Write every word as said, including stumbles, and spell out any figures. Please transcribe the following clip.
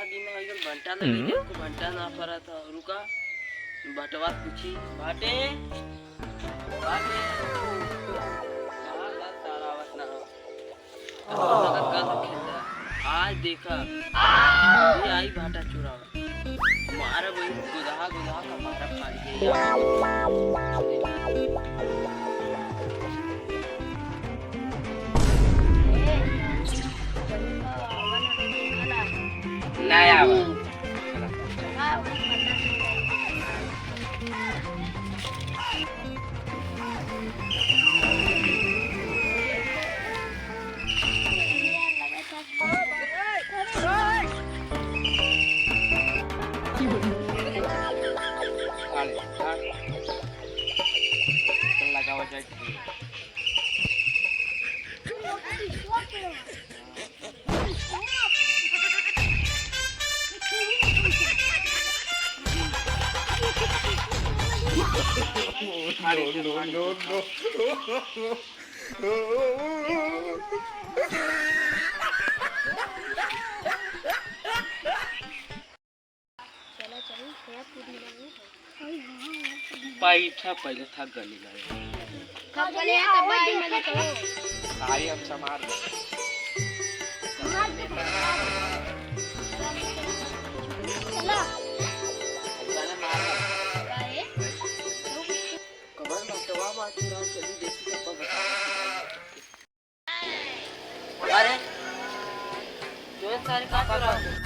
दिन हो गइल, भंटा लगे हम्म। देखो, भंटा ना फरा था। रुका, भटवा पूछी, भाटे, भाटे। कहाँ बा सारा आवत ना हो। तो हम लोग का खेलता। आज देखा, ये आई भाटा चुरावा। मारा वही गुदहा, गुदहा का मारा फाड़ दिया। ना आवा। लगावा जाए। No, no, no, no। चला चली, थोड़ा पुदीना में है। पैसा पहले था गली गए। कब गले हैं, तब आई मजे करो। आई हम समार दे। चला। जाने मार। काहे? कबर में दवा बात रहा, चली देखी कब बता। अरे, जो सारे का चोरा?